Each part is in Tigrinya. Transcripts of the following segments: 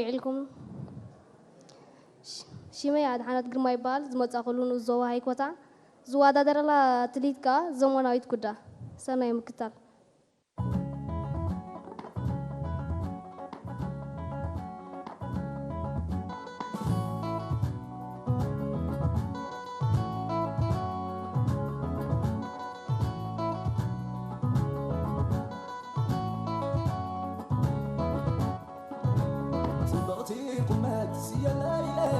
ውዒልኩም። ሽመይ ኣድሓነት ግርማ ይበሃል። ዝመጻእኩሉ ንኡስ ዞባ ሃይኮታ። ዝወዳደረላ ትልሂት ከኣ ዘመናዊት ኩዳ። ሰናይ ምክታል። ጽብቕቲ ቁመት ስየለይለይ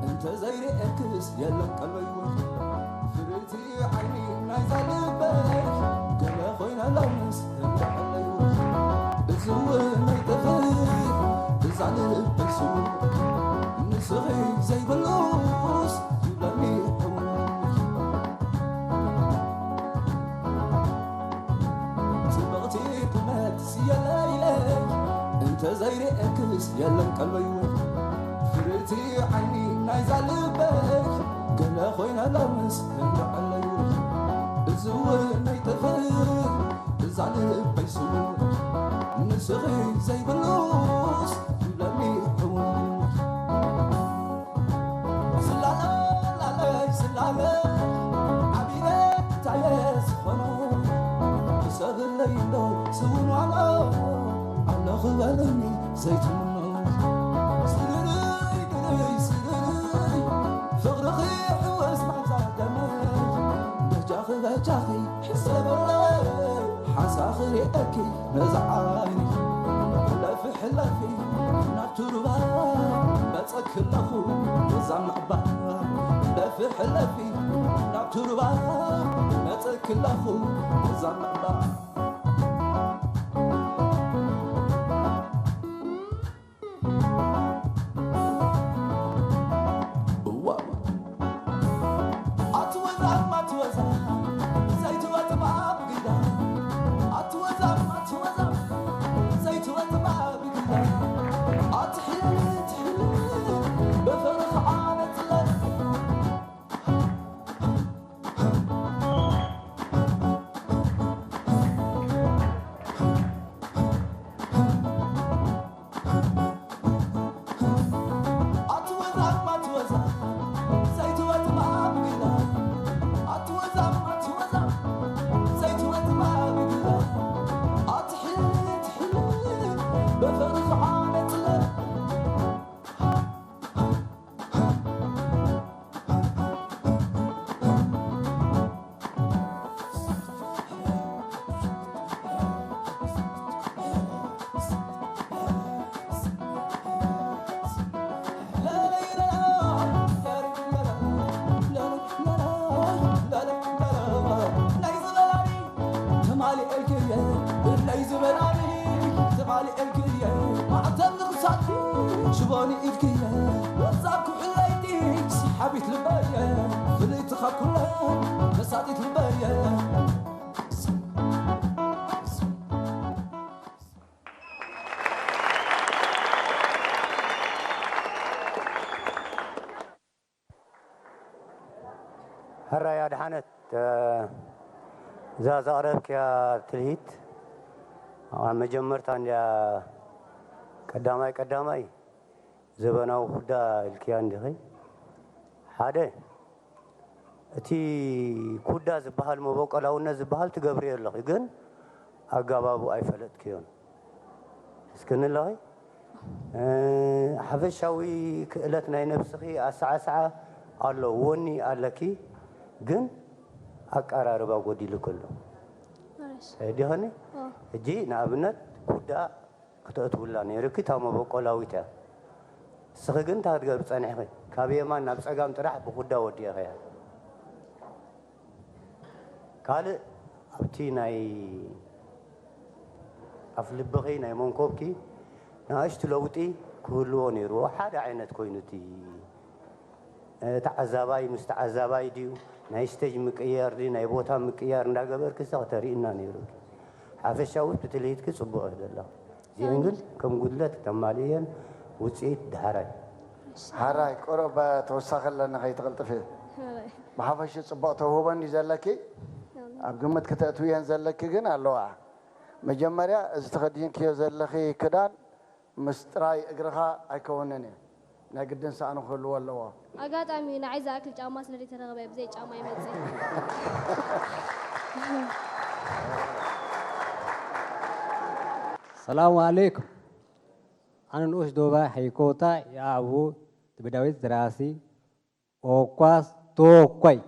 እንተ ዘይርእየክስ የለን ቀልበይ ወልድ ፍርይቲ ዓይኒ ናይዛ ልበይ ገለ ኮይነ ሎምስ እንድሕለይ ወልድ እዚ እውን ኣይጠፍእ እዛ ልበይ ስሙ ንስኺ ዘይብሉስ ይብለኒ ሕሙም ጽብቕቲ ቁመት ስየለይለይ እንተ ዘይርእየክስ የለን ቀልበይ ወይ ፍርይቲ ዓይኒ ናይዛ ልበይ ገለ ኮይነ ሎምስ እንድዕለይ እዚ እውን ኣይጠፍእ እዛ ልበይ ስሙ ንስኺ ዘይብሉስ ይብለኒ ሕሙም ስላለለይ ስላለ ዓቢረ ታየ ዝኾኑ ክሰብለይ እንዶ ስውኑ ኣሎ ኣለኹ በልኒ ዘይትምኖ ስልልይ ድልይ ስልልይ ፍቕርኺ ሕወስ ናብዛ ደመይ በጃኺ በጃኺ ሕሰበለይ ሓንሳኺ ርእየኪ ነዛ ዓይኒ ሕለፊ ሕለፊ ናብቲ ሩባ መጸኪ ኣለኹ እዛ ምዕባል ሕለፊ ሕለፊ ናብቲ ሩባ መጸኪ ኣለኹ እዛ ምዕባል ተማሊኤልክየ ብለይ ዝበላኒ ተማሊኤልክየ ማዕተብ ንርሳቲ ሽቦኒ ኢልክየ ወዛ ኩሕለይቲ ሰሓቢት ልበየ ፍልይቲ ካብ ኩለን መሳጢት ልበየ ሕራይ ኣድሓነት እዛ ዘቕረብክያ ትልሂት ኣብ መጀመርታ እንድያ ቀዳማይ ቀዳማይ ዘበናዊ ኩዳ ኢልክያ እንዲኺ ሓደ እቲ ኩዳ ዝበሃል መበቆላውነት ዝበሃል ትገብርዮ ኣለኺ ግን ኣጋባቡ ኣይፈለጥክዮን እስክኒ ኣለኺ ሓፈሻዊ ክእለት ናይ ነብስኺ ኣሰዓስዓ ኣሎ፣ ወኒ ኣለኪ፣ ግን ኣቀራርባ ጎዲሉኪ ኣሎ። ዲኸኒ? ሕጂ ንኣብነት ኩዳ ክተእትውላ ነይሩኪ፣ እታ መበቆላዊት እያ። ንስኺ ግን እንታይ ክትገብሪ ጸኒሕኺ? ካብ የማን ናብ ጸጋም ጥራሕ ብኩዳ ወዲእኽያ። ካልእ ኣብቲ ናይ ኣፍልብኺ ናይ መንኮብኪ ንኣሽቱ ለውጢ ክህልዎ ነይርዎ። ሓደ ዓይነት ኮይኑ እቲ ተዓዛባይ ምስ ተዓዛባይ ድዩ ናይ ስቴጅ ምቅያር ድዩ ናይ ቦታ ምቅያር እንዳገበርኪ እሳ ከተርእይና ነይሩኪ። ሓፈሻዊ እቲ ትልሂትኪ ጽቡቕ እዩ ዘሎ። እዚአን ግን ከም ጉድለት ክተማልእየን ውጽኢት ደሓራይ። ሓራይ ቁሩብ ተወሳኺ ኣለኒ ከይትቕልጥፊ። ብሓፈሽኡ ጽቡቕ ተውህቦ እንድዩ ዘለኪ። ኣብ ግምት ክተእትውየን ዘለኪ ግን ኣለዋ። መጀመርያ እዚ ተኸዲንክዮ ዘለኺ ክዳን ምስ ጥራይ እግርኻ ኣይከውንን እዩ። ናይ ግድን ሳእኒ ክህልዎ ኣለዎ። ኣጋጣሚ እዩ፣ ንዓይ ዝኣክል ጫማ ስለ ዘይተረኸበ ብዘይ ጫማ ይመጽእ። ሰላሙ ዓለይኩም። ኣነ ንኡሽ ዶባ ሐይኮታ የኣቡ ትብዳዊት ዝራሲ ኦኳስ ቶኳይ።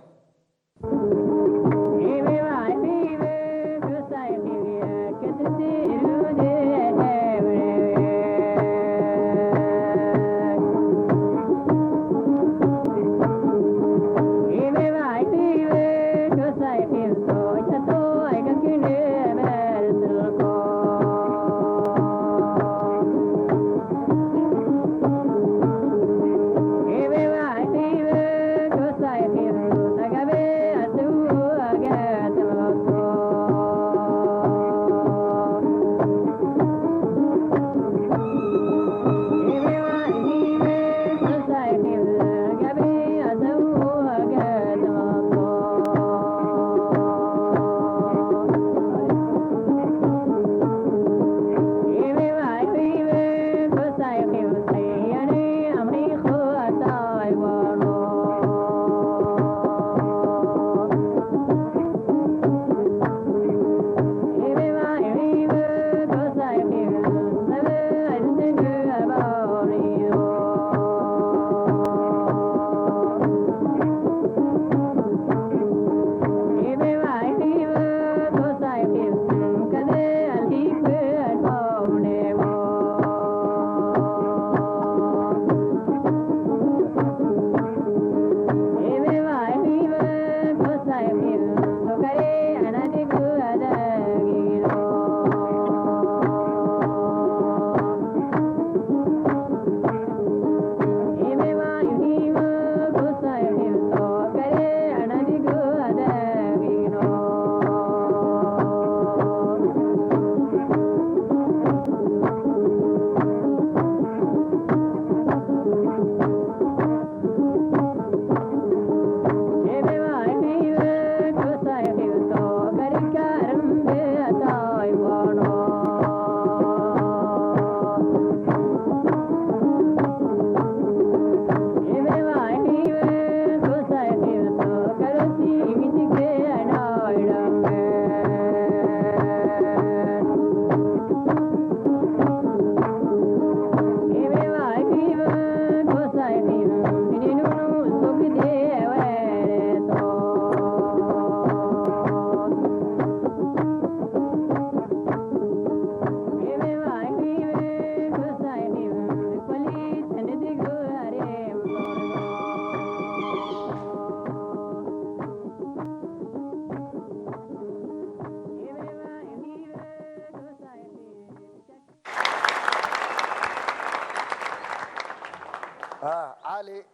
آه، علي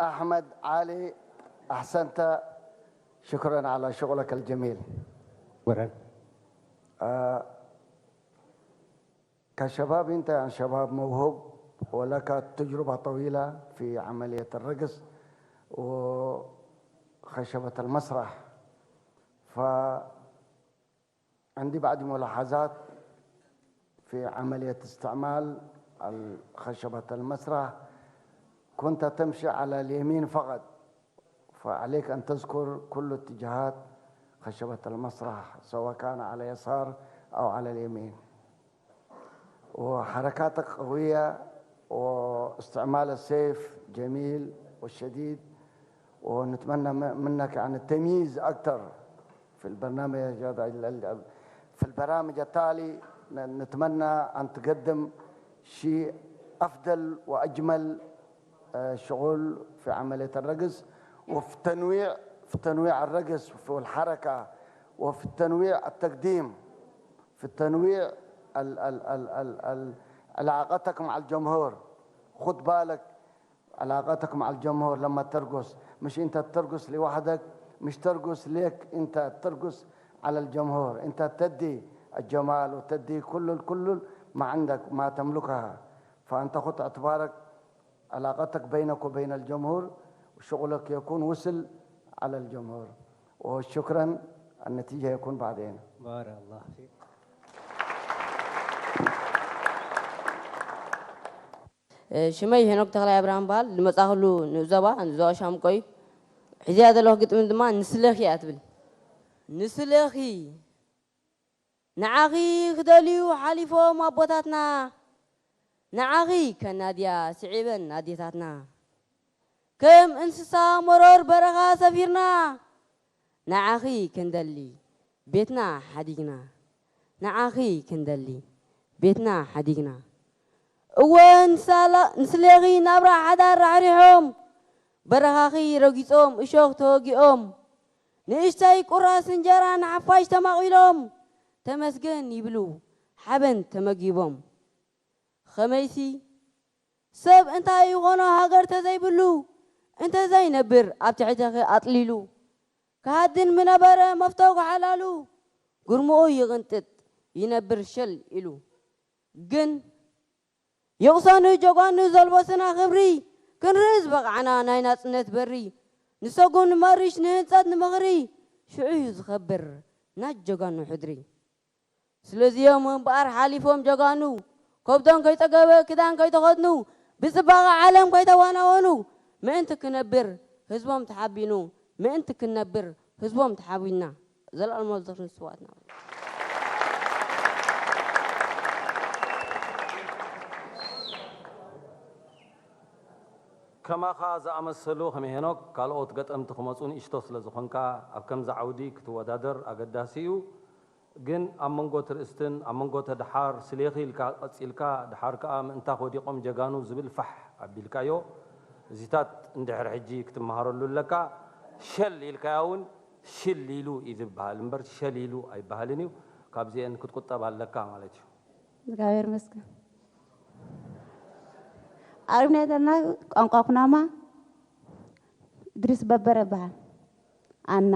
أحمد علي، أحسنت. شكرا على شغلك الجميل. ورن. آه، كشباب أنت يعني شباب موهوب، ولك تجربة طويلة في عملية الرقص وخشبة المسرح. فعندي بعض ملاحظات في عملية استعمال ال- خشبة المسرح. كنت تمشي على اليمين فقط، فعليك أن تذكر كل اتجاهات خشبة المسرح، سواء كان على يسار أو على اليمين. وحركاتك قوية، واستعمال السيف جميل وشديد، ونتمنى م- منك يعني التمييز أكثر في البرنامج هذا. ال- ال- في البرامج التالي ن- نتمنى أن تقدم شيء أفضل وأجمل، آه، شغل في عملية الرقص، وفي تنويع، في تنويع الرقص والحركة، وفي التنويع التقديم، في التنويع ال ال ال ال ال علاقتك مع الجمهور. خد بالك علاقتك مع الجمهور لما ترقص، مش أنت ترقص لوحدك، مش ترقص ليك أنت، ترقص على الجمهور. أنت تدي الجمال وتدي كل كل ما عندك، ما تملكها. فأنت خد اعتبارك علاقتك بينك وبين الجمهور، وشغلك يكون وصل على الجمهور. وشكرا، النتيجة يكون بعدين. بارك الله فيك. ሽመይ ሄኖክ ተኽላይ ኣብርሃም በሃል። ዝመጻኽሉ ንዞባ ንዞባ ሻምቆ እዩ። ሒዝያ ዘለኹ ግጥሚ ድማ ንስለኺ እያ ትብል። ንስለኺ ንዓኺ ክደልዩ ሓሊፎም ኣቦታትና፣ ንዓኺ ከናድያ ስዒበን ኣዴታትና። ከም እንስሳ መሮር በረኻ ሰፊርና፣ ንዓኺ ክንደሊ ቤትና ሓዲግና፣ ንዓኺ ክንደሊ ቤትና ሓዲግና። እወ ንሳላ-፣ ንስሌኺ ናብራ ሓዳር ራሕሪሖም፣ በረኻኺ ረጊጾም እሾኽ ተወጊኦም፣ ንእሽተይ ቁራስ እንጀራ ንሓፋሽ ተማቒሎም፣ ተመስገን ይብሉ ሓበን ተመጊቦም። ኸመይሲ ሰብ እንታይ ይኾኖ ሃገር ተዘይብሉ፣ እንተዘይነብር ኣብ ትሕተኺ ኣጥሊሉ፣ ክሃድን ምነበረ መፍቶ ጓሓላሉ፣ ግርምኡ ይቕንጥጥ ይነብር ሸል ኢሉ። ግን ይቕሰኑ ጀጓኑ ዘልበሱና ክብሪ፣ ክንርኢ ዝበቕዓና ናይ ናጽነት በሪ፣ ንሰጉም ንመርሽ ንህንጸት ንምኽሪ፣ ሽዑ እዩ ዝኸብር ናይ ጀጋኑ ሕድሪ። ስለዚኦም እምበኣር ሓሊፎም ጀጋኑ፣ ከብዶም ከይጸገበ ክዳን ከይተኸድኑ፣ ብጽባቐ ዓለም ከይተዋናወኑ፣ ምእንቲ ክነብር ህዝቦም ተሓቢኑ፣ ምእንቲ ክንነብር ህዝቦም ተሓቢንና። ዘላለማዊ ዝኽሪ ንስውኣትና። ከማኻ ዝኣመሰሉ ከም ሄኖክ ካልኦት ገጠምቲ ክመፁ ንእሽቶ ስለ ዝኾንካ ኣብ ከምዚ ዓውዲ ክትወዳደር ኣገዳሲ እዩ። ግን ኣብ መንጎ ትርእስትን ኣብ መንጎ ተድሓር ስሌኺ ኢልካ ቀፂልካ ድሓር ከዓ ምእንታኽ ወዲቖም ጀጋኑ ዝብል ፋሕ ኣቢልካዮ። እዚታት እንድሕር ሕጂ ክትመሃረሉ ኣለካ። ሸል ኢልካያ እውን ሽል ኢሉ እዩ ዝበሃል እምበር ሸል ኢሉ ኣይበሃልን እዩ። ካብዚአን ክትቁጠብ ኣለካ ማለት እዩ። እግዚኣብሔር ይመስገን። ኣሪፍና የለና ቋንቋ ኩናማ። እድሪስ በበረ ይበሃል። ኣና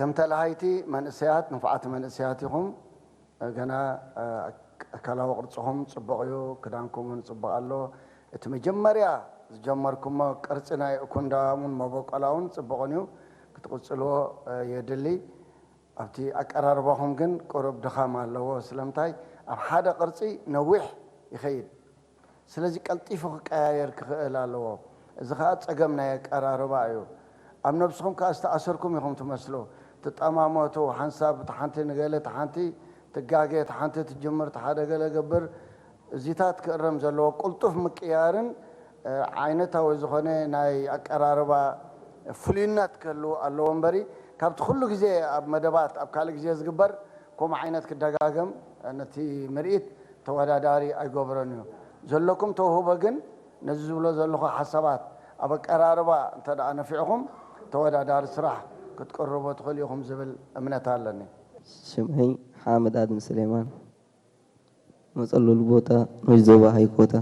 ከም ተላሃይቲ መንእሰያት፣ ንፉዓት መንእሰያት ኢኹም። ገና፣ እ፣ ኣካላዊ ቅርጽኹም ጽቡቕ እዩ፣ ክዳንኩም እውን ጽቡቕ ኣሎ። እቲ መጀመርያ ዝጀመርኩሞ ቅርጺ ናይ እኩንዳውን መበቆላውን ጽቡቕን እዩ፣ ክትቕጽልዎ፣ እ፣ የድሊ። ኣብቲ ኣቀራርባኹም ግን ቁሩብ ድኻም ኣለዎ። ስለምንታይ? ኣብ ሓደ ቅርጺ ነዊሕ ይኸይድ። ስለዚ ቀልጢፉ ክቀያየር ክኽእል ኣለዎ። እዚ ኸኣ ጸገም ናይ ኣቀራርባ እዩ። ኣብ ነብስኹም ከኣ ዝተኣሰርኩም ኢኹም ትመስሉ። ትጠማመቱ፣ ሓንሳብ እታ ሓንቲ ንገለ፣ እታ ሓንቲ ትጋገ፣ እታ ሓንቲ ትጅምር፣ እታ ሓደ ገለ ገብር። እዚታት ክእረም ዘለዎ ቅልጡፍ ምቅያርን፣ እ፣ ዓይነታዊ ዝኾነ ናይ ኣቀራርባ ፍሉይነት ክህልው ኣለዎ እምበሪ፣ ካብቲ ኩሉ ግዜ ኣብ መደባት፣ ኣብ ካልእ ግዜ ዝግበር ከምኡ ዓይነት ክደጋገም ነቲ ምርኢት ተወዳዳሪ ኣይገብሮን እዩ። ዘለኩም ተውህቦ ግን ነዚ ዝብሎ ዘለኹ ሓሳባት ኣብ ኣቀራርባ እንተ ደኣ ነፊዕኹም ተወዳዳሪ ስራሕ ክትቅርቡ ትኽእሉ ኢኹም ዝብል እምነት ኣለኒ። ሽመይ ሓመድ ኣድም ስሌማን። መጸለሉ ቦታ ኖሽ ዞባ ሃይኮታ።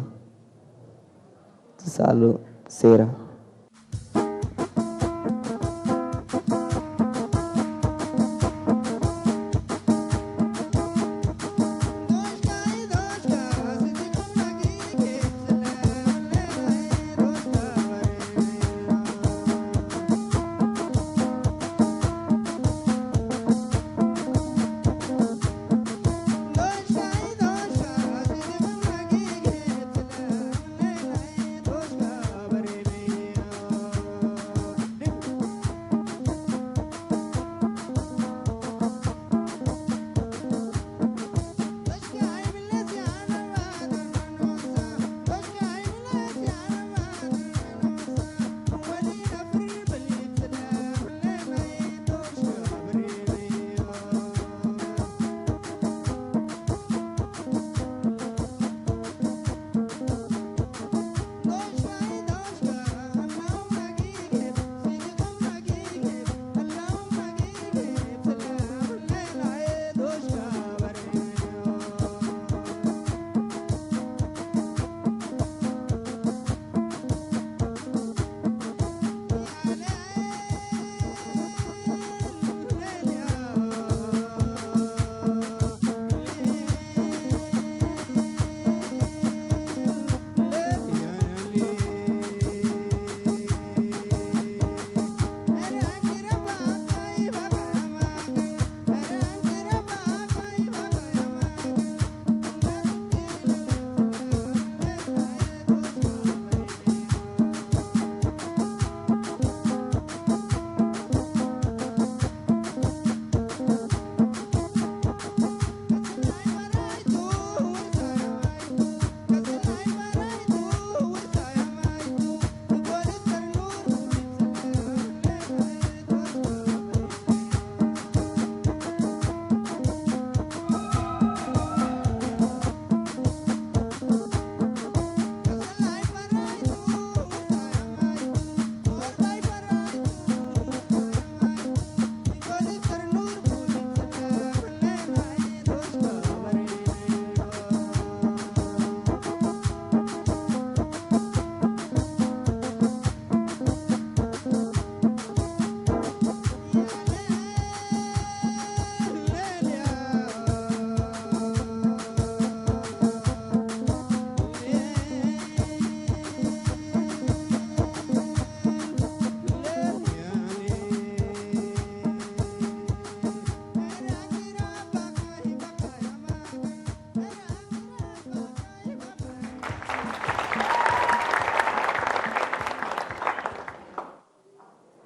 ትስኣሎ ሴራ።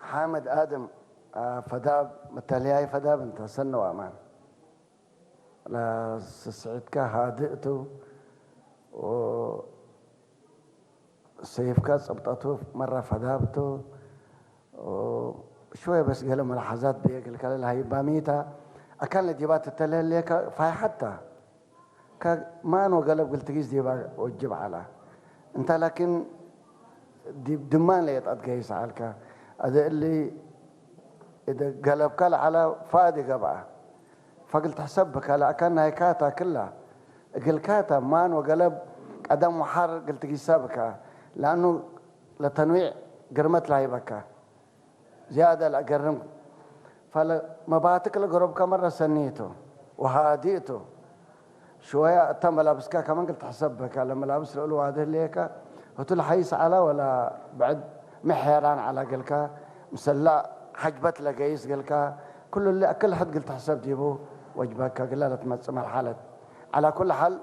ሓመድ ኣድም፣ አ፣ ፈዳብ፣ መተልያይ ፈዳብ እንተ ሰነው ኣማን። ላ ስስዒትካ ሃድእቱ፣ ኦ፣ ሰይፍካ ጸብጠቱ፣ መራ ፈዳብቱ፣ ኦ፣ ሽወይ በስ ገለ መላሓዛት ብየግልካ ለላ ሃይባ ሚታ፣ ኣካል ነዲባ ትተለለየካ ፋይሓታ። ከማን ወገለብ ግልትጊዝ ዲባ ወጅብ ዓላ። እንታ ላኪን ዲብ ድማን ለየጣት ገይስ ዓልካ። ኣደ እሊ እደ ገለብካ ለዓላ ፋድ ይገብኣ። ፈግል ትሕሰብ ብካ ለኣካ ናይ ካታ ክላ። እግል ካታ ማን ወገለብ ቀደም ወሓር ግልትጊሳ ብካ። ለኣኑ ለተንዊዕ ግርመት ላሂበካ። زيادة الأقرم. فلمباتك لقرب كمرة سنيته وهادئته شوية. أنت ملابسك كمان قلت حسبك على ملابس الأولى واضح ليك. هتو الحي سعلا ولا بعد محيران على قلك مسلا حجبت لقيس قلك. كل اللي أكل حد قلت حسب ديبو وجبك قلا لا تمت مرحلة. على كل حال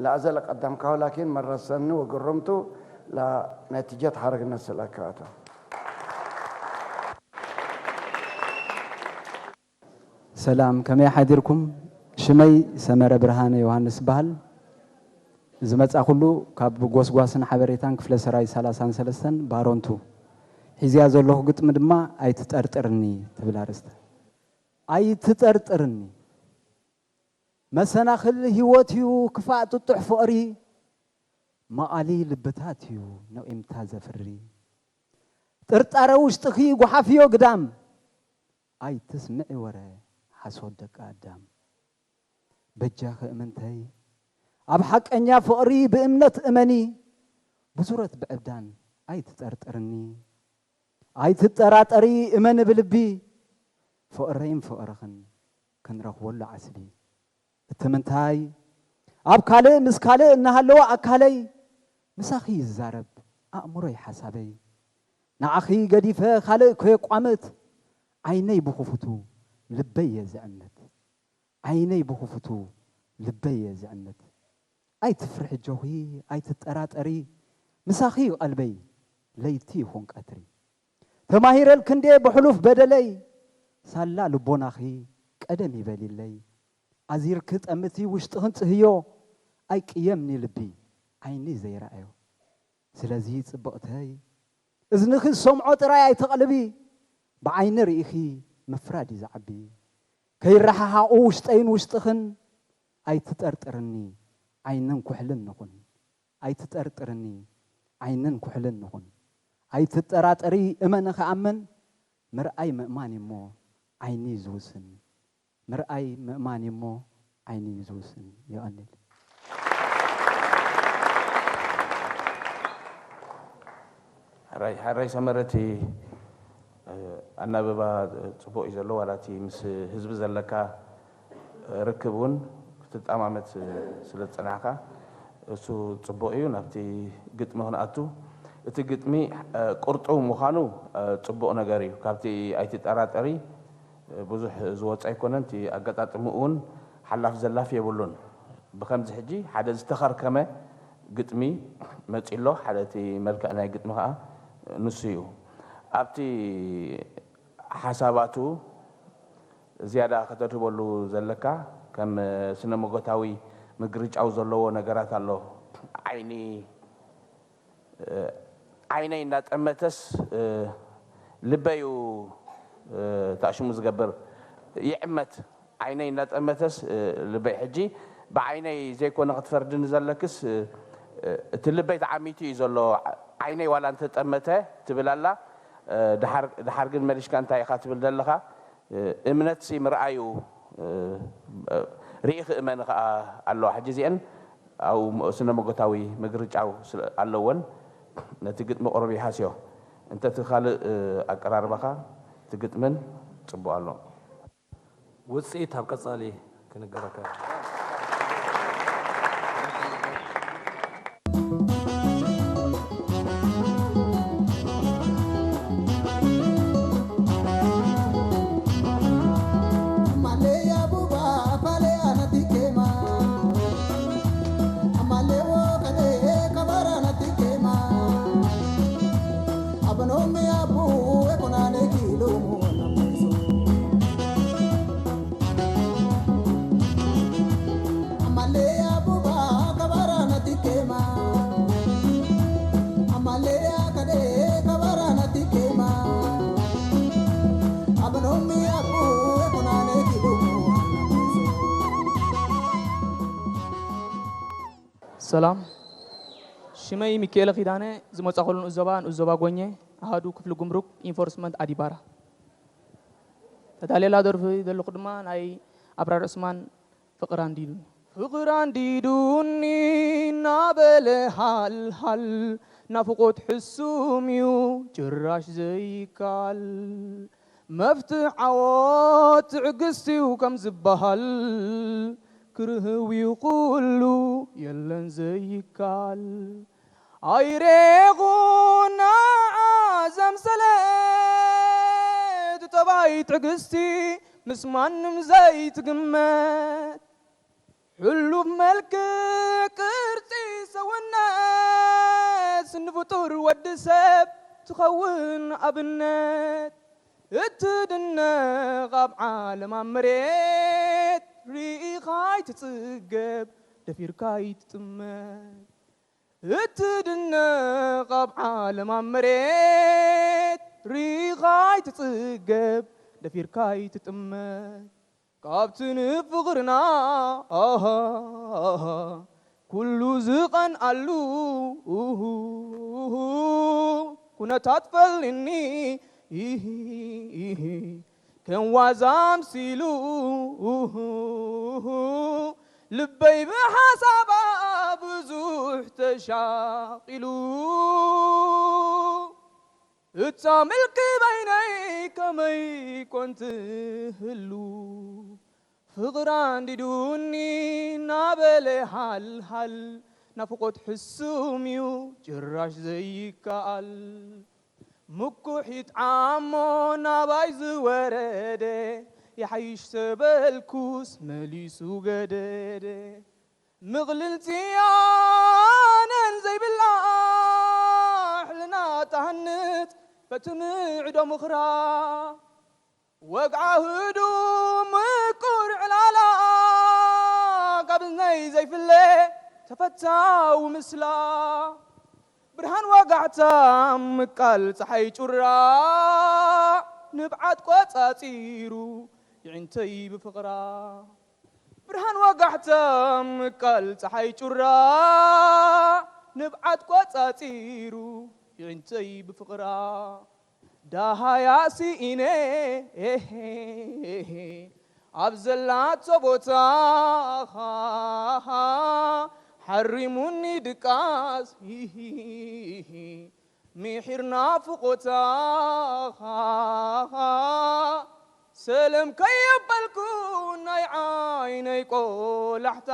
لا أزال قدامك، لكن مرة سنو وقرمتو لا نتيجة حرق الناس الأكاتو. ሰላም፣ ከመይ ሓዲርኩም? ሽመይ ሰመረ ብርሃነ ዮሃንስ በሃል። ዝመጻኹሉ ካብ ጎስጓስን ሓበሬታን ክፍለ ሰራዊት ሰላሳን ሰለስተን ባሮንቱ። ሒዝያ ዘለኹ ግጥሚ ድማ ኣይትጠርጥርኒ ትብል ኣርእስቲ። ኣይትጠርጥርኒ መሰናኽል ህይወት እዩ ክፋእ ጥጡሕ ፍቕሪ፣ መቓሊ ልብታት እዩ ነቒምታ ዘፍሪ። ጥርጣረ ውሽጥኺ ጓሓፍዮ ግዳም፣ ኣይትስምዒ ወረ ሓሶት ደቂ ኣዳም። በጃኺ እምንተይ ኣብ ሓቀኛ ፍቕሪ ብእምነት እመኒ፣ ብዙረት ብዕብዳን ኣይትጠርጥርኒ። ኣይትጠራጠሪ እመኒ ብልቢ፣ ፍቕረይን ፍቕርኽን ክንረኽበሉ ዓስቢ። እቲ ምንታይ ኣብ ካልእ ምስ ካልእ እናሃለወ ኣካለይ ምሳኺ ይዛረብ ኣእምሮይ ሓሳበይ። ንዓኺ ገዲፈ ካልእ ከየቋምት ዓይነይ ብኽፉቱ ልበይ እየ ዝዕምት። ዓይነይ ብኽፉቱ ልበይ እየ ዝዕምት። ኣይትፍርሒ ኣጆኺ ኣይትጠራጠሪ ምሳኺ እዩ ቀልበይ ለይቲ ይኹን ቀትሪ። ተማሂረልኪ እንድየ ብሕሉፍ በደለይ ሳላ ልቦናኺ ቀደም ይበሊለይ። ኣዚርኪ ጠምቲ ውሽጥኽን ጽህዮ ኣይቅየምኒ ልቢ ዓይኒ ዘይረኣዮ። ስለዚ ጽብቕተይ እዝንኺ ዝሰምዖ ጥራይ ኣይተቕልቢ ብዓይኒ ርኢኺ ምፍራድ እዩ ዝዓቢ። ከይረሓሓቑ ውሽጠይን ውሽጥኽን ኣይትጠርጥርኒ ዓይንን ኩሕልን ንኹን። ኣይትጠርጥርኒ ዓይንን ኩሕልን ንኹን። ኣይትጠራጠሪ እመኒ ክኣምን ምርኣይ ምእማን እዩሞ ዓይኒ እዩ ዝውስን። ምርኣይ ምእማን እዩሞ ዓይኒ እዩ ዝውስን። የቐንል። ሕራይ ሰመረ እቲ ኣናብባ ፅቡቕ እዩ ዘሎ ዋላ እቲ ምስ ህዝቢ ዘለካ ርክብ እውን ክትጠማመት ስለ ዝፀናሕካ እሱ ፅቡቕ እዩ። ናብቲ ግጥሚ ክንኣቱ እቲ ግጥሚ ቅርጡው ምዃኑ ፅቡቕ ነገር እዩ። ካብቲ ኣይትጠራጠሪ ብዙሕ ዝወፀ ኣይኮነን። እቲ ኣገጣጥምኡ እውን ሓላፍ ዘላፍ የብሉን። ብኸምዚ ሕጂ ሓደ ዝተኸርከመ ግጥሚ መፂ ኣሎ። ሓደ እቲ መልክዕ ናይ ግጥሚ ከዓ ንሱ እዩ። ኣብቲ ሓሳባቱ ዝያዳ ከተድህበሉ ዘለካ ከም ስነ መጎታዊ ምግርጫው ዘለዎ ነገራት ኣሎ። ዓይኒ ዓይነይ እንዳጠመተስ ልበይ እዩ ታእሽሙ ዝገብር ይዕመት። ዓይነይ እንዳጠመተስ ልበይ ሕጂ ብዓይነይ ዘይኮነ ክትፈርድኒ ዘለክስ እቲ ልበይ ተዓሚቱ እዩ ዘሎ። ዓይነይ ዋላ እንተጠመተ ትብል ኣላ። ድሓር ግን መሊሽካ እንታይ ኢኻ ትብል ዘለኻ? እምነትሲ ምርኣዩ ርኢኺ እመኒ ኸዓ ኣለዋ። ሕጂ እዚአን ኣብኡ ስነ መጎታዊ ምግርጫው ኣለወን። ነቲ ግጥሚ ቁሩብ ይሃስዮ። እንተ እቲ ካልእ ኣቀራርባኻ እቲ ግጥምን ጽቡቕ ኣሎ። ውፅኢት ኣብ ቀፃሊ ክንገረካ። ሰላም፣ ሽመይ ሚኪኤለ ኪዳነ፣ ዝመጻኹሉ ንኡስ ዞባ ንኡስ ዞባ ጎኘ፣ ኣሃዱ ክፍሊ ጉምሩክ ኢንፎርስመንት ኣዲባራ። ተዳልየላ ደርፊ ዘለኹ ድማ ናይ ኣብራር ዑስማን ፍቕር ኣንዲዱኒ። ፍቕር ኣንዲዱኒ እናበለ ሃልሃል፣ ናፍቖት ሕሱም እዩ ጭራሽ ዘይከኣል። መፍትሕ ዓወት ትዕግስቲ እዩ ከም ዝበሃል፣ ክርህው እዩ ኩሉ የለን ዘይከኣል። ኣይሬኹን ንዓ ዘምሰለት ጠባይ ትዕግስቲ ምስ ማንም ዘይትግመት። ሕሉፍ መልክዕ ቅርጺ ሰውነት ንፍጡር ወዲ ሰብ ትኸውን ኣብነት። እትድነቕ ኣብ ዓለም ኣብ መሬት ርኢኻ ኣይትጽገብ፣ ደፊርካ ኣይትጥመት። እትድነቕ ኣብ ዓለም ኣብ መሬት ርኢኻ ኣይትጽገብ፣ ደፊርካ ኣይትጥመት። ካብቲ ንፍቕርና ኣሃ፣ ኣሃ፣ ኩሉ ዝቐንኣሉ ኩነታት ፈልኒ ከም ዋዛ ኣምሲሉ ልበይ ብሓሳባ ብዙሕ ተሻቒሉ። እታ ምልኪ በይነይ ከመይ ኮን ትህሉ? ፍቕራ እንዲዱኒ እናበለ ሃልሃል፣ ናፍቖት ሕሱም እዩ ጭራሽ ዘይከኣል። ምኩሕ ይጥዓሞ ናባይ ዝወረደ፣ ይሓይሽ ተበልኩስ መሊሱ ገደደ። ምቕልልቲ ኣነን ዘይብላ ሕልና ትሃንጽ በቲ ምዕዶ ምኽራ። ወግዓ ህዱእ ምቁር ዕላላ ካብ እዝነይ ዘይፍለ ተፈታዊ ምስላ። ብርሃን ወጋሕታ ምቃል ጸሓይ ጩራ ንብዓት ቆጻጺሩ ይዕንተይ ብፍቕራ። ብርሃን ወጋሕታ ምቃል ጸሓይ ጩራ ንብዓት ቆጻጺሩ ይዕንተይ ብፍቕራ። ዳሃያ ስኢነ ኣብ ዘላቶ ቦታ ሓሪሙኒ ድቃስ ምሒር ናፍቖታ። ሰለም ከየበልኩ ናይ ዓይነይ ቆላሕታ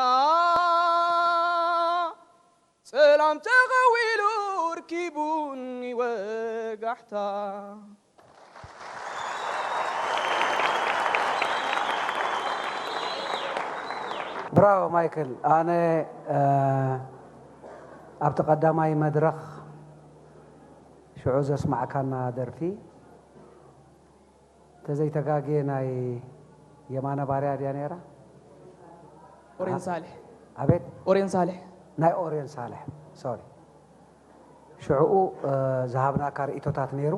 ጸላም ተኸዊሉ ርኪቡኒ ወጋሕታ። ብራቮ ማይክል። ኣነ ኣብቲ ቀዳማይ መድረኽ ሽዑ ዘስማዕካና ደርፊ ተዘይተጋግየ ናይ የማነ ባርያ ድያ ነይራ? ኦሬን ሳልሕ ኣቤት ኦሬን ሳልሕ ናይ ኦሬን ሳልሕ ሶሪ። ሽዕኡ ዝሃብናካ ርእቶታት ነይሩ።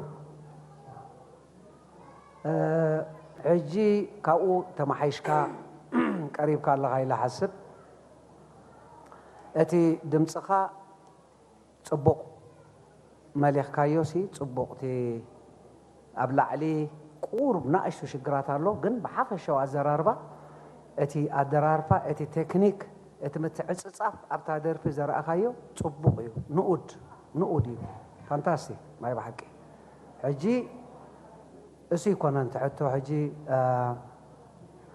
ሕጂ ካብኡ ተመሓይሽካ ቀሪብካ ኣለኻ ኢለ ሓስብ። እቲ ድምፅኻ ፅቡቕ መሊኽካዮ ሲ ፅቡቕ እቲ ኣብ ላዕሊ ቁሩብ ናእሽቱ ሽግራት ኣሎ፣ ግን ብሓፈሻዊ ኣዘራርባ እቲ ኣደራርፋ እቲ ቴክኒክ እቲ ምትዕፅፃፍ ኣብታ ደርፊ ዘርኣኻዮ ፅቡቕ እዩ። ንኡድ ንኡድ እዩ። ፋንታስቲክ ናይ ብሓቂ። ሕጂ እሱ ይኮነን ትሕቶ ሕጂ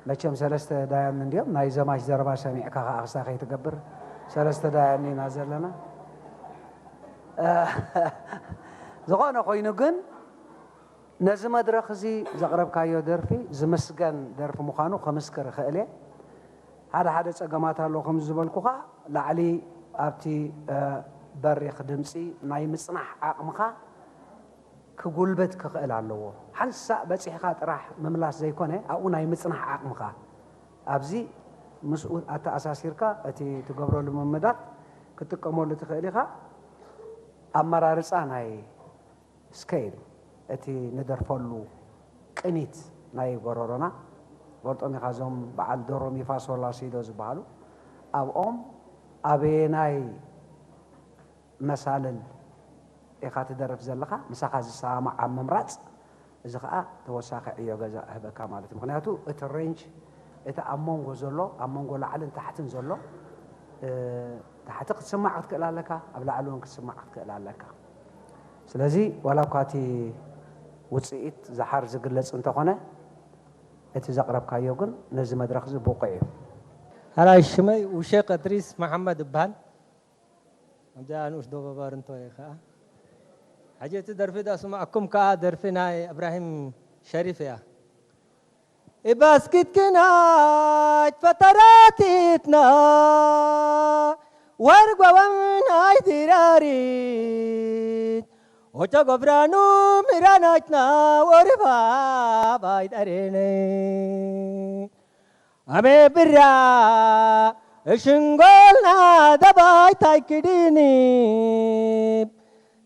መቸም ሰለስተ ዳያኑ እንዲኦም ናይ ዘማች ዘረባ ሰሚዕካ ከዓ ክስታ ከይትገብር ሰለስተ ዳያኑ ኢና ዘለና። ዝኾነ ኮይኑ ግን ነዚ መድረኽ እዚ ዘቕረብካዮ ደርፊ ዝምስገን ደርፊ ምዃኑ ክምስክር እኽእል እየ። ሓደ ሓደ ፀገማት ኣለዉ ከምዚ ዝበልኩኻ ላዕሊ ኣብቲ በሪኽ ድምፂ ናይ ምፅናሕ ዓቕምኻ ክጉልብት ክኽእል ኣለዎ። ሓንሳእ በፂሕኻ ጥራሕ ምምላስ ዘይኮነ ኣብኡ ናይ ምፅናሕ ዓቕምኻ ኣብዚ ምስኡ ኣተኣሳሲርካ እቲ ትገብሮ ልምምዳት ክትጥቀመሉ ትኽእል ኢኻ። ኣመራርፃ ናይ ስኬል እቲ ንደርፈሉ ቅኒት ናይ ጎረሮና ፈልጦም ኢኻ እዞም በዓል ዶሮ ሚፋሶላ ሲዶ ዝበሃሉ ኣብኦም ኣበየናይ መሳልል ኢኻ ትደርፍ ዘለኻ ምሳኻ ዝሰማማዕ ኣብ ምምራፅ እዚ ከዓ ተወሳኺ ዕዮ ገዛ እህበካ ማለት እዩ። ምክንያቱ እቲ ሬንጅ እቲ ኣብ መንጎ ዘሎ ኣብ መንጎ ላዕልን ታሕትን ዘሎ ታሕቲ ክትስማዕ ክትክእል ኣለካ፣ ኣብ ላዕሊ እውን ክትስማዕ ክትክእል ኣለካ። ስለዚ ዋላ እኳ እቲ ውፅኢት ዝሓር ዝግለፅ እንተኾነ፣ እቲ ዘቕረብካዮ ግን ነዚ መድረኽ እዚ ብቑዕ እዩ። ኣራይ ሽመይ ውሸቅ እድሪስ መሓመድ እበሃል። ኣብዛ ንኡሽ ዶቦ ባርንቶ እየ ከዓ። ሕጂ እቲ ደርፊ ዳስማዕኩም ከዓ ደርፊ ናይ እብራሂም ሸሪፍ እያ። ኢባስኪትክናች ፈተራቲትና ወርጓዋም ናይ ዲራሪት ኦቻ ጎብራኑ ሚራናችና ወርባ ባይጠሬነይ ኣሜ ብራ እሽንጎልና ደባይ ታይክዲኒ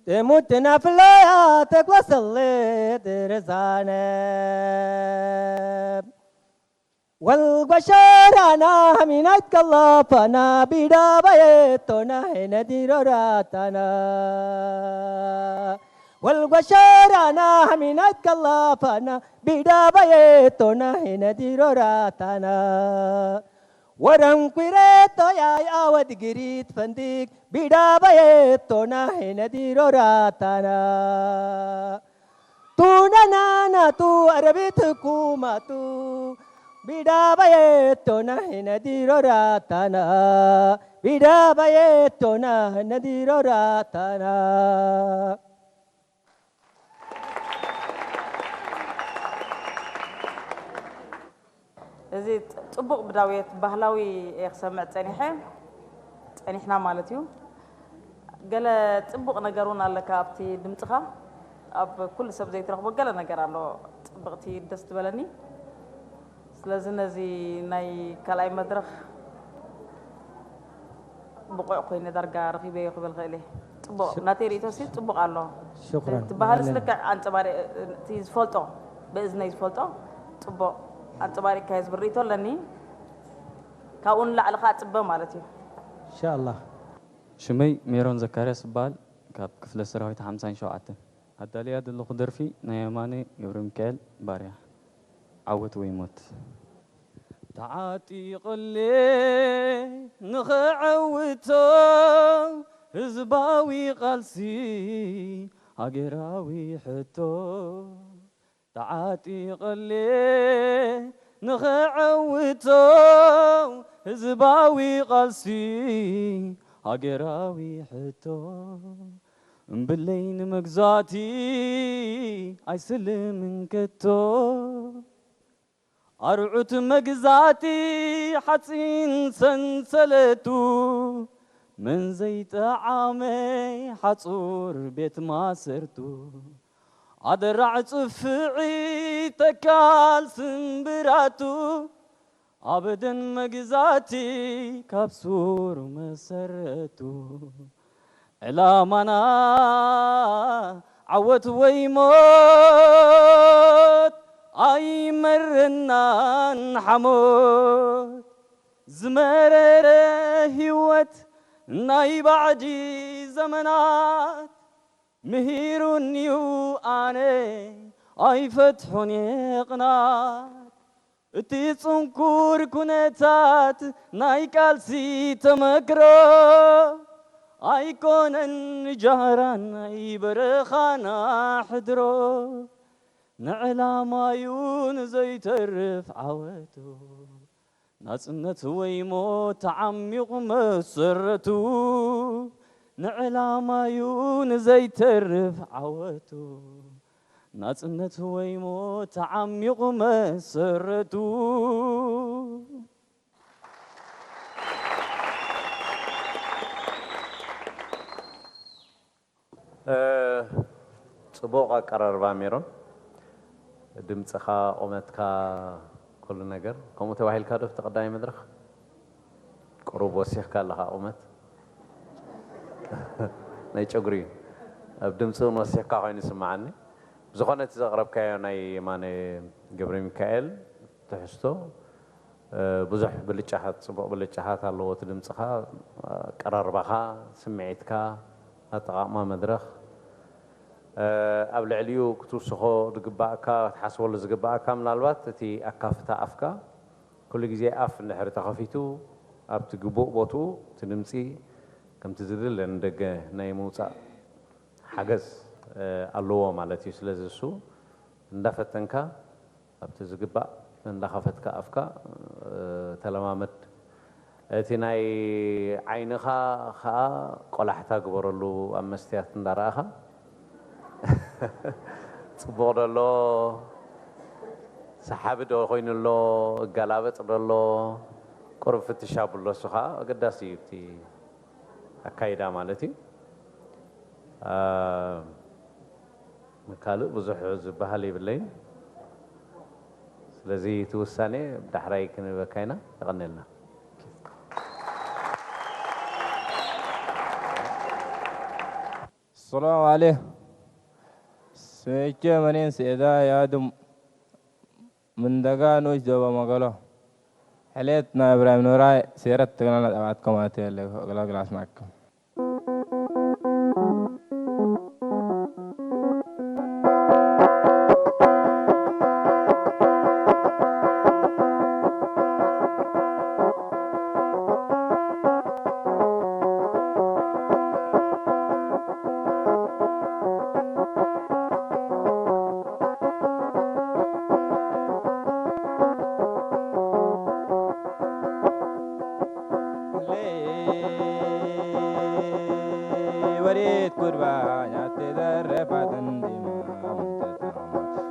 ጥሙትና ፍለያ ተጓሰለ ድርዛነ ወልጓሸራና ሚናይት ከላፋና ቢዳ ባየቶና ሄነ ዲሮራታና ወልጓሸራና ሚናይት ከላፋና ቢዳ ባየቶና ሄነ ዲሮራታና ወረንኩሬቶ ያይ ኣወድ ግሪት ፈንዲግ ቢዳ ባየቶና ሄነ ዲሮራታና ቱናናናቱ ኣረቢት ኩማቱ ቢዳ ባየቶና ሄነ ዲሮራታና ቢዳ ባየቶና ሄነ ዲሮራታና እዚ ጽቡቕ ብዳውየት ባህላዊ እየ ክሰምዕ ጸኒሐ ጸኒሕና ማለት እዩ። ገለ ጽቡቕ ነገር እውን ኣለካ ኣብቲ ድምጽኻ። ኣብ ኩሉ ሰብ ዘይትረኽቦ ገለ ነገር ኣሎ። ጽብቕቲ ደስ ትበለኒ። ስለዚ ነዚ ናይ ካልኣይ መድረኽ ብቑዕ ኮይነ ዳርጋ ረኺበዮ ክብል ክእል እየ። ጽቡቕ ናተይ ርእቶ ሲ ጽቡቕ ኣሎ። ሽኩራን። ትበሃል ስልክዕ ኣንጸባሪ እቲ ዝፈልጦ ብእዝነይ ዝፈልጦ ጽቡቕ ኣንጸባሪቕካዮ ዝብል ርእቶ ኣለኒ። ካብኡ ንላዕሊ ከዓ ጽበ ማለት እዩ። ኢንሻኣላህ። ሽመይ ሜሮን ዘካርያስ እበሃል፣ ካብ ክፍለ ሰራዊት ሓምሳን ሸውዓተን። ኣዳልያ ዘለኹ ደርፊ ናይ የማነ ገብረሚካኤል ባርያ፣ ዓወት ወይ ሞት። ተዓጢቐሌ ንኸዐውቶ ህዝባዊ ቃልሲ ሃገራዊ ሕቶ። ተዓጢቐሌ ንኸዐውቶ ህዝባዊ ቃልሲ ሃገራዊ ሕቶ። እምብለይ ንመግዛእቲ ኣይስልምን ከቶ። ኣርዑት መግዛእቲ ሓፂን ሰንሰለቱ፣ መን ዘይጠዓመይ ሓፁር ቤት ማሰርቱ። ኣደራዕ ፅፍዒ ተካል ስምብራቱ፣ ኣበደን መግዛእቲ ካብ ሱር መሰረቱ። ዕላማና ዓወት ወይ ሞት ኣይመረናን ሓሞት። ዝመረረ ህይወት ናይ ባዕዲ ዘመናት ምሂሩኒዩ ኣነ ኣይፈትሖን የቕናት። እቲ ጽንኩር ኩነታት ናይ ቃልሲ ተመክሮ ኣይኮነን ጃህራን ናይ በረኻና ሕድሮ። ንዕላማዩ ንዘይተርፍ ዓወቱ ናጽነት ወይ ሞት ተዓሚቑ መሰረቱ። ንዕላማዩ ንዘይተርፍ ዓወቱ ናጽነት ወይ ሞት ተዓሚቑ መሰረቱ። ጽቡቕ ኣቀራርባ ሜሮን፣ ድምፅኻ፣ ቁመትካ፣ ኩሉ ነገር ከምኡ ተባሂልካ ዶ እቲ ቀዳማይ መድረኽ? ቁሩብ ወሲኽካ ኣለኻ ቁመት ናይ ጨጉሪ እዩ። ኣብ ድምፂ እውን ወሲኽካ ኮይኑ ይስምዓኒ። ብዝኾነ እቲ ዘቕረብካዮ ናይ የማነ ገብረሚካኤል ትሕዝቶ ብዙሕ ብልጫታት፣ ፅቡቕ ብልጫታት ኣለዎ። እቲ ድምፅኻ፣ ኣቀራርባኻ፣ ስምዒትካ፣ ኣጠቓቕማ መድረኽ፣ ኣብ ልዕሊኡ ክትውስኾ ዝግባእካ፣ ክትሓስበሉ ዝግባእካ ምናልባት እቲ ኣካፍታ ኣፍካ ኩሉ ግዜ ኣፍ እንድሕር ተኸፊቱ ኣብቲ ግቡእ ቦትኡ እቲ ድምፂ ከምቲ ዝድለ ንደገ ናይ ምውፃእ ሓገዝ ኣለዎ ማለት እዩ። ስለዚ እሱ እንዳፈተንካ ኣብቲ ዝግባእ እንዳኸፈትካ ኣፍካ፣ እ፣ ተለማመድ። እቲ ናይ ዓይንኻ ኸኣ ቆላሕታ ግበረሉ፣ ኣብ መስትያት እንዳረኣኻ። ጽቡቕ ዶ ኣሎ? ሰሓቢ ዶ ኮይኑ ኣሎ? እገላበጥ ዶ ኣሎ? ቁሩብ ፍትሽ ኣብሎ፣ እሱ ኸኣ ኣገዳሲ እዩ፣ እቲ ኣካይዳ ማለት እዩ። እ፣ ካልእ ብዙሕ ዝበሃል የብለይን። ስለዚ እቲ ውሳኔ ዳሕራይ ክንህበካ ኢና። የቐንየልና። السلام عليكم. سميتشي منين سيدا يادم من دقا نوش دوبا مقلو. حليت نا إبراهيم نوراي سيرت تقلنا أبعتكم آتي اللي قلق العاس معكم. ወሬት ጉድባኛ ተዘረፋት እንዲማ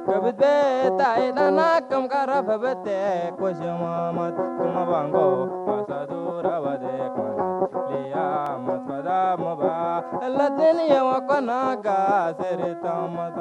ከብት ቤታ ኢጣና ከም ቀረፈ በቴ ኮሸማማት ክመባንጎ ማሳዱራ ወዴ ኮናት ሊያ ማትፈዳ ሞባ እለትን የወቆናጋ ሴሪታማታ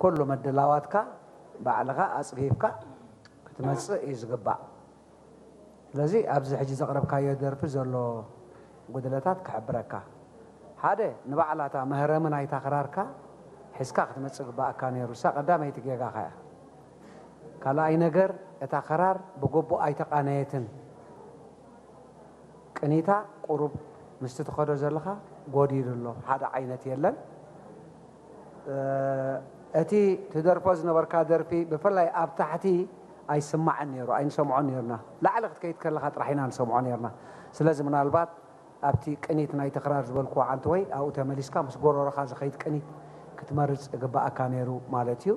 ኩሉ ምድላዋትካ ባዕልኻ ኣፅፊፍካ ክትመፅእ እዩ ዝግባእ። ስለዚ ኣብዚ ሕጂ ዘቕረብካዮ ደርፊ ዘሎ ጉድለታት ክሕብረካ። ሓደ ንባዕላ እታ መህረሚ ናይታ ክራርካ ሒዝካ ክትመፅእ ግባኣካ ነይሩ። እሳ ቀዳመይቲ ጌጋኻ እያ። ካልኣይ ነገር እታ ክራር ብግቡእ ኣይተቓነየትን። ቅኒታ ቁሩብ ምስቲ ትኸዶ ዘለኻ ጎዲሉ ኣሎ፣ ሓደ ዓይነት የለን። እቲ ትደርፎ ዝነበርካ ደርፊ ብፍላይ ኣብ ታሕቲ ኣይስማዕን ነይሩ፣ ኣይንሰምዖን ነይርና። ላዕሊ ክትከይድ ከለኻ ጥራሕ ኢና ንሰምዖ ነይርና። ስለዚ ምናልባት ኣብቲ ቅኒት ናይ ተኽራር ዝበልክዎ ዓንተወይ ኣብኡ ተመሊስካ ምስ ጎሮሮኻ ዝኸይድ ቅኒት ክትመርጽ እግብኣካ ነይሩ ማለት እዩ።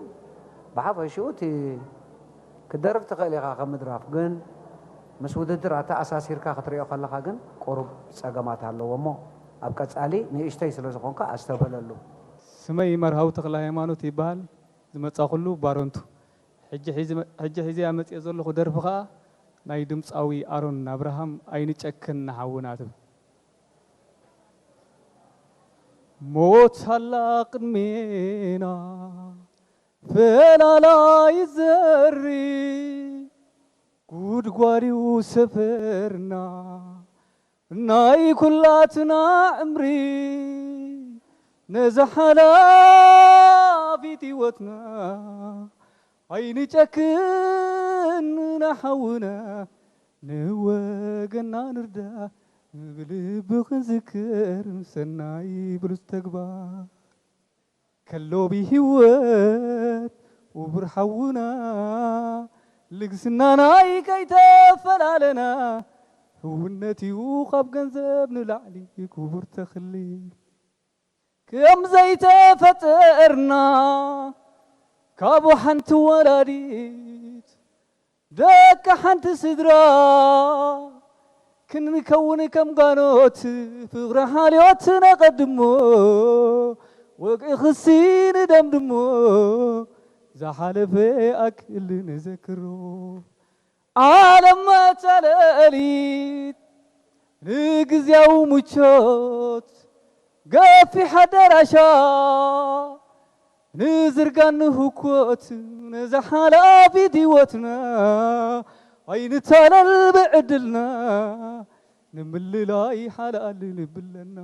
ብሓፈሽኡ እቲ ክትደርፍ ትኽእል ኢኻ ከም ምድራፍ፣ ግን ምስ ውድድር ኣተኣሳሲርካ ክትሪኦ ከለኻ ግን ቁሩብ ጸገማት ኣለዎ እሞ ኣብ ቀጻሊ ንእሽተይ ስለ ዝኾንካ ኣስተብህለሉ። ስመይ መርሃዊ ተኽለሃይማኖት ይበሃል። ዝመጻኹሉ ባረንቱ። ሕጂ ሒዚ- ሕጂ ሒዘያ መጽየ ዘለኹ ደርፊ ኸኣ ናይ ድምጻዊ ኣሮን ኣብርሃም ኣይንጨክን ንሓውና ትብል። ሞት ኣላ ቅድሜና ፈላላይ ዘሪ ጉድጓድዩ ሰፈርና ናይ ኩላትና ዕምሪ ነዛ ሓላፊት ህይወትና ኣይንጨክን ንሓውና ንወገና ንርዳ ብልቢ ክንዝክር ሰናይ ብሉጽ ተግባር። ከሎ ብህይወት ውቡር ሓውና ልግስናናይ ከይተፈላለና ህውነት እዩ ካብ ገንዘብ ንላዕሊ ክቡር ተኽሊ። ከም ዘይተፈጠርና ካብኡ ሓንቲ ወላዲት ደቂ ሓንቲ ስድራ ክንከውን ከም ጋኖት ፍቕሪ ሓልዮት ነቐድሞ ወግኢ ክሲ ንደምድሞ ዝሓለፈ ኣክል ንዘክሮ ዓለም መታለሊት ንግዜያዊ ምቾት ገፊሕ ኣዳራሻ ንዝርጋን ንህኮት ነዛ ሓላፊት ህይወትና ኣይንታለል ብዕድልና ንምልላይ ሓላል ንብለና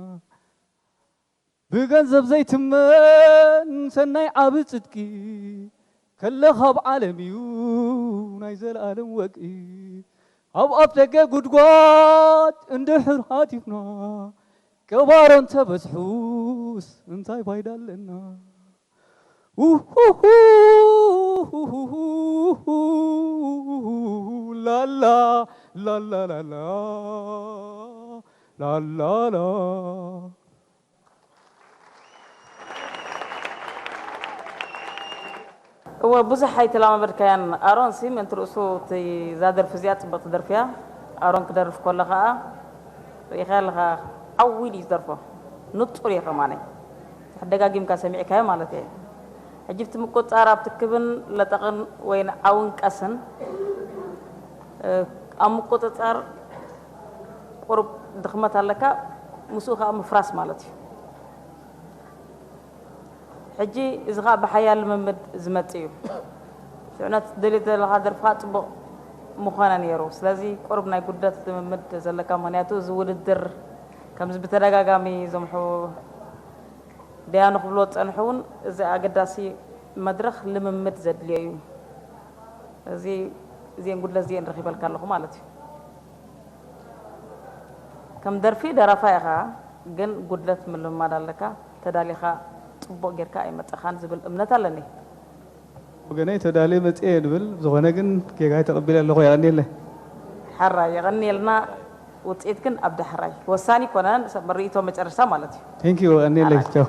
ብገንዘብ ዘይትመን ሰናይ ዓቢ ጽድቂ ከለ ካብ ዓለም እዩ ናይ ዘለኣለም ወግኢ ኣብ ኣፍ ደገ ጉድጓድ እንድሕር ሃቲፍና ቀባሮ እንተበዝሑስ እንታይ ፋይዳ ኣለና? ውሁሁ ላላ ላላ ላላ ላላላ እወ ብዙሕ ኣይተላማመድካያን ኣሮን ሲ ምእንቲ ርእሱ እቲ እዛ ደርፊ እዚኣ ፅብቕቲ ደርፊ እያ ኣሮን ክደርፍ ከሎ ከዓ ርኢኻ ኣለኻ ዓው ኢሉ እዩ ዝደርፎ ንፁር እዩ ከማነይ ተደጋጊምካ ሰሚዕካዮ ማለት እየ ሕጂ እቲ ምቁፃር ኣብቲ ክብን ለጠቕን ወይ ዓውን ቀስን ኣብ ምቁፅፃር ቁሩብ ድኽመት ኣለካ ምስኡ ከዓ ምፍራስ ማለት እዩ ሕጂ እዚ ከዓ ብሓያል ልምምድ ዝመፅእ እዩ ሽዑ ነቲ ደልዮ ዘለካ ደርፍካ ፅቡቅ ምኾነ ነይሩ ስለዚ ቁሩብ ናይ ጉድለት ልምምድ ዘለካ ምክንያቱ እዚ ውድድር ከምዚ ብተደጋጋሚ እዞም ደያኑ ክብልዎ ዝፀንሑ እውን እዚ ኣገዳሲ መድረክ ልምምድ ዘድልዮ እዩ እዚ እዚኤን ጉድለት እዚኤን ረኪበልካ ኣለኩ ማለት እዩ ከም ደርፊ ደራፋይ ኢኻ ግን ጉድለት ምልምማድ ኣለካ ተዳሊኻ ፅቡቅ ጌርካ ኣይመፀኻን ዝብል እምነት ኣለኒ። ወገነይ ተዳልየ መፅየ ንብል ዝኾነ ግን ጌጋይ ተቐቢለ ኣለኹ የቐንየለይ። ሓራይ የቐንየልና ውፅኢት ግን ኣብ ዳሕራይ ወሳኒ ኮነ ርእይቶ መጨረሽታ ማለት እዩ። Thank you የቐንየለይ ቻው።